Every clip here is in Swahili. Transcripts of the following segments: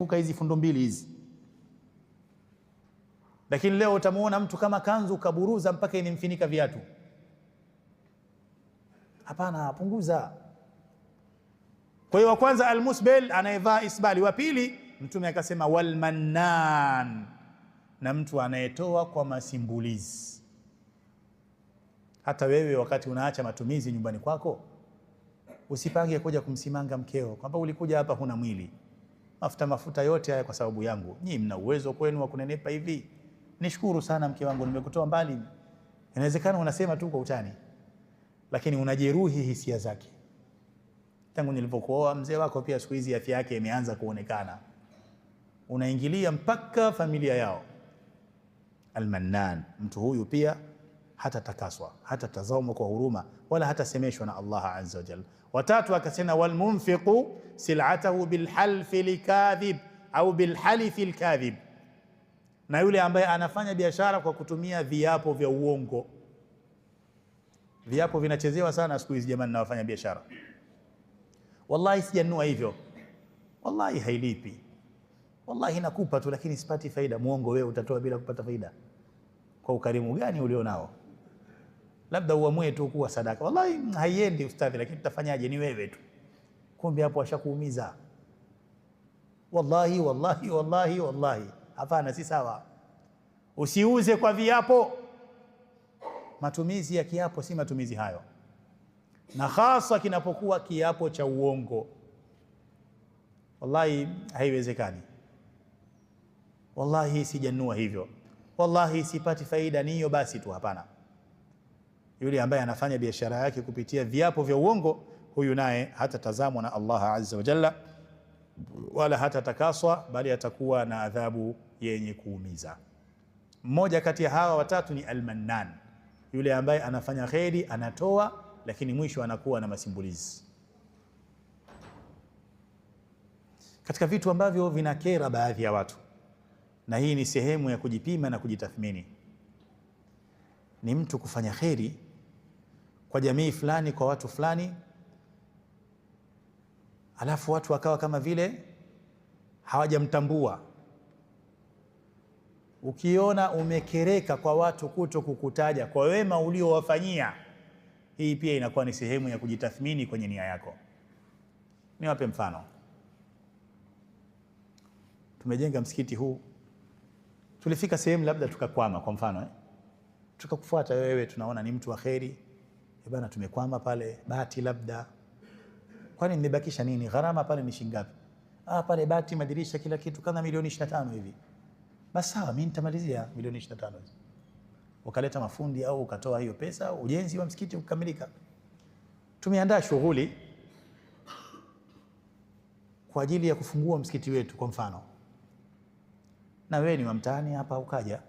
Hizi fundo mbili hizi. Lakini leo utamuona mtu kama kanzu kaburuza mpaka inimfinika viatu. Hapana, punguza. Kwa hiyo wa kwanza almusbil, anayevaa isbali. Wa pili Mtume akasema walmannan, na mtu anayetoa kwa masimbulizi. Hata wewe wakati unaacha matumizi nyumbani kwako, usipange kuja kumsimanga mkeo kwamba ulikuja hapa huna mwili, mafuta mafuta yote haya kwa sababu yangu. Nyinyi mna uwezo kwenu wa kunenepa hivi? Nishukuru sana mke wangu, nimekutoa mbali. Inawezekana unasema tu kwa utani, lakini unajeruhi hisia zake. Tangu nilipokuoa mzee wako pia siku hizi afya yake imeanza kuonekana, unaingilia mpaka familia yao. Almannan, mtu huyu pia hatatakaswa, hatatazamwa kwa huruma, wala hatasemeshwa na Allah azza wa jalla. Watatu akasema walmunfiqu silatahu bilhalfi likadhib au bilhalifi lkadhib, na yule ambaye anafanya biashara kwa kutumia viapo vya uongo. Viapo vinachezewa sana siku hizi jamani, na wafanya biashara. Wallahi sijanunua hivyo, wallahi hailipi, wallahi nakupa tu lakini sipati faida. Muongo wewe, utatoa bila kupata faida? Kwa ukarimu gani ulionao? Labda uamue tu kuwa sadaka. Wallahi haiendi ustadhi, lakini tutafanyaje? Ni wewe tu. Kumbe hapo washakuumiza. Wallahi, wallahi, wallahi, wallahi. Hapana, si sawa. Usiuze kwa viapo. Matumizi ya kiapo si matumizi hayo, na hasa kinapokuwa kiapo cha uongo. Wallahi haiwezekani, wallahi sijanunua hivyo, wallahi sipati faida, ni hiyo basi tu. Hapana. Yule ambaye anafanya biashara yake kupitia viapo vya uongo, huyu naye hatatazamwa na Allah azza wa jalla, wala hatatakaswa, bali atakuwa na adhabu yenye kuumiza. Mmoja kati ya hawa watatu ni almannan, yule ambaye anafanya kheri, anatoa, lakini mwisho anakuwa na masimbulizi. Katika vitu ambavyo vinakera baadhi ya watu, na hii ni sehemu ya kujipima na kujitathmini, ni mtu kufanya kheri kwa jamii fulani, kwa watu fulani, alafu watu wakawa kama vile hawajamtambua. Ukiona umekereka kwa watu kuto kukutaja kwa wema uliowafanyia, hii pia inakuwa ni sehemu ya kujitathmini kwenye nia yako. Niwape mfano. Tumejenga msikiti huu, tulifika sehemu labda tukakwama, kwa mfano tukakufuata wewe, tunaona ni mtu wa kheri bana, tumekwama pale bati labda, kwani nimebakisha nini? Gharama pale ni shilingi ngapi? Ah, pale bati, madirisha, kila kitu kama milioni 25 hivi. Basi sawa, mimi nitamalizia milioni 25 hizo. Ukaleta mafundi au ukatoa hiyo pesa, ujenzi wa msikiti ukakamilika. Tumeandaa shughuli kwa ajili ya kufungua msikiti wetu kwa mfano, na wewe ni wa mtaani hapa ukaja.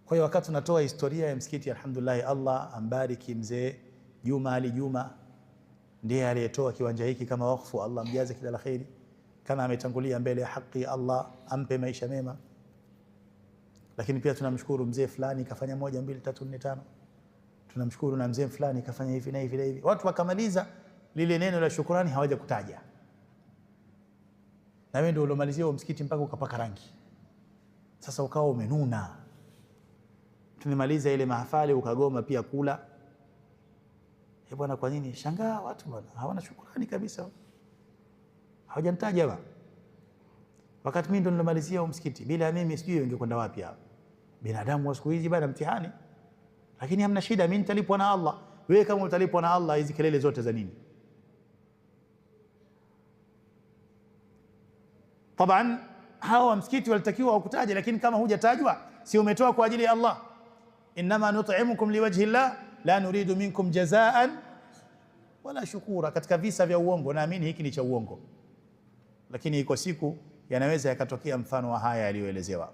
Kwa hiyo wakati tunatoa historia ya msikiti, alhamdulillah, Allah ambariki mzee Juma Ali Juma, ndiye aliyetoa kiwanja hiki kama wakfu. Allah mjaze kila la kheri, kama ametangulia mbele ya haki, Allah ampe maisha mema. Lakini pia tunamshukuru mzee fulani kafanya 1 2 3 4 5, tunamshukuru na mzee fulani kafanya hivi na hivi na hivi. Watu wakamaliza lile neno la shukrani hawajakutaja, na wewe ndio uliomalizia huo msikiti mpaka ukapaka rangi, sasa ukawa umenuna. Tumemaliza ile mahafali ukagoma pia kula. Eh bwana, kwa nini? Shangaa watu bwana, hawana shukrani kabisa, hawajanitaja bwana, wakati mimi ndo nilomalizia huo msikiti. Bila mimi sijui ungekwenda wapi hapa. Binadamu wa siku hizi bwana, mtihani. Lakini hamna shida, mimi nitalipwa na Allah. Wewe kama utalipwa na Allah, hizi kelele zote za nini? Taban hawa msikiti walitakiwa wakutaje, lakini kama hujatajwa, si umetoa kwa ajili ya Allah? Innama nut'imukum liwajhi llah la nuridu minkum jazaan wala shukura. Katika visa vya uongo, naamini hiki ni cha uongo, lakini iko siku yanaweza yakatokea mfano wa haya yaliyoelezewa.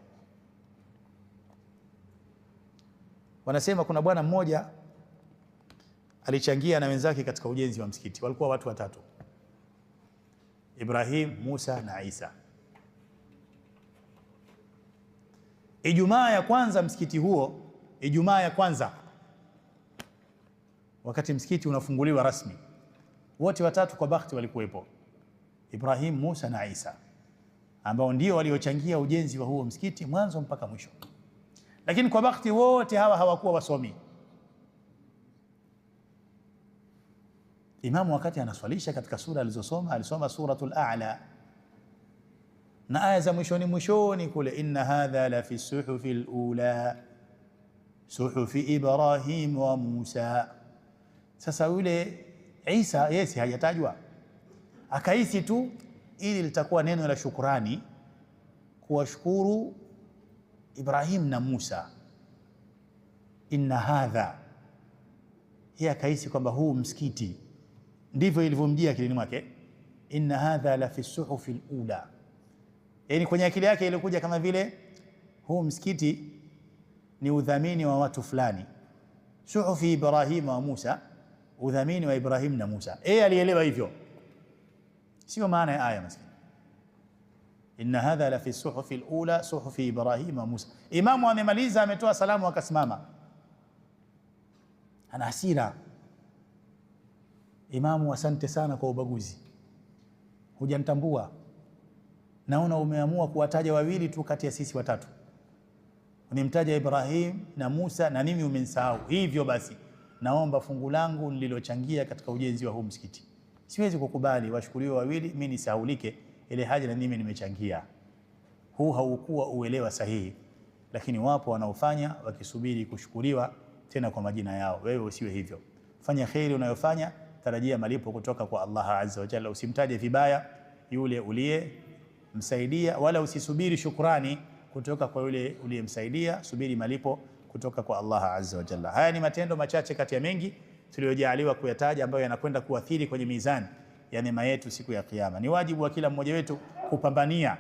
Wanasema kuna bwana mmoja alichangia na wenzake katika ujenzi wa msikiti. Walikuwa watu watatu, Ibrahim, Musa na Isa. Ijumaa ya kwanza msikiti huo, Ijumaa ya kwanza wakati msikiti unafunguliwa rasmi, wote watatu kwa bahati walikuwepo, Ibrahim, Musa na Isa. ambao ndio waliochangia ujenzi wa huo msikiti mwanzo mpaka mwisho. Lakini kwa bahati wote hawa hawakuwa wasomi. Imamu wakati anaswalisha katika sura alizosoma, alisoma suratul A'la na aya za mwishoni mwishoni kule, inna hadha la fi suhufi alula suhufi Ibrahim wa Musa. Sasa yule Isa yesi hajatajwa, akahisi tu ili litakuwa neno la shukrani kuwashukuru Ibrahim na Musa, inna hadha. Yeye akahisi kwamba huu msikiti, ndivyo ilivyomjia akilini mwake, inna hadha la fi suhufi alula. Yani kwenye akili yake ilikuja kama vile huu msikiti ni udhamini wa watu fulani, suhufi Ibrahim wa Musa, udhamini wa Ibrahim na Musa. Yeye alielewa hivyo, sio maana ya aya maskini. Inna hadha la fi suhufi alula suhufi Ibrahim wa Musa. Imamu amemaliza, ametoa salamu, akasimama, ana hasira. Imamu, asante sana kwa ubaguzi, hujanitambua. Naona umeamua kuwataja wawili tu kati ya sisi watatu, umemtaja Ibrahim na Musa na mimi umenisahau. Hivyo basi naomba fungu langu nililochangia katika ujenzi wa huu msikiti, siwezi kukubali washukuriwe wawili, mimi nisahaulike ile haja na mimi nimechangia. Huu haukuwa uelewa sahihi, lakini wapo wanaofanya wakisubiri kushukuriwa tena kwa majina yao. Wewe usiwe hivyo, fanya kheri unayofanya, tarajia malipo kutoka kwa Allah azza wa jalla. Usimtaje vibaya yule uliye msaidia, wala usisubiri shukrani kutoka kwa yule uliyemsaidia, subiri malipo kutoka kwa Allah azza wa jalla. Haya ni matendo machache kati ya mengi tuliyojaaliwa kuyataja, ambayo yanakwenda kuathiri kwenye mizani ya mema yetu siku ya Kiyama. Ni wajibu wa kila mmoja wetu kupambania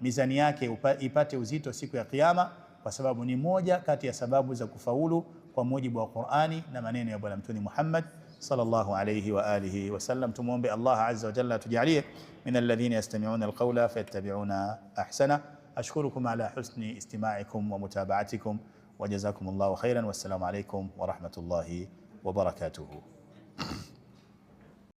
mizani yake ipate uzito siku ya Kiyama, kwa sababu ni moja kati ya sababu za kufaulu kwa mujibu wa Qur'ani na maneno ya Bwana Mtume Muhammad sallallahu alayhi wa alihi wasallam. Tumuombe Allah azza wa jalla atujalie min alladhina yastami'una alqawla fayattabi'una ahsana. Ashkurukum ala husni istima'ikum wa mutaba'atikum wa jazakumullahu khairan. Wassalamu alaykum wa rahmatullahi wa barakatuhu.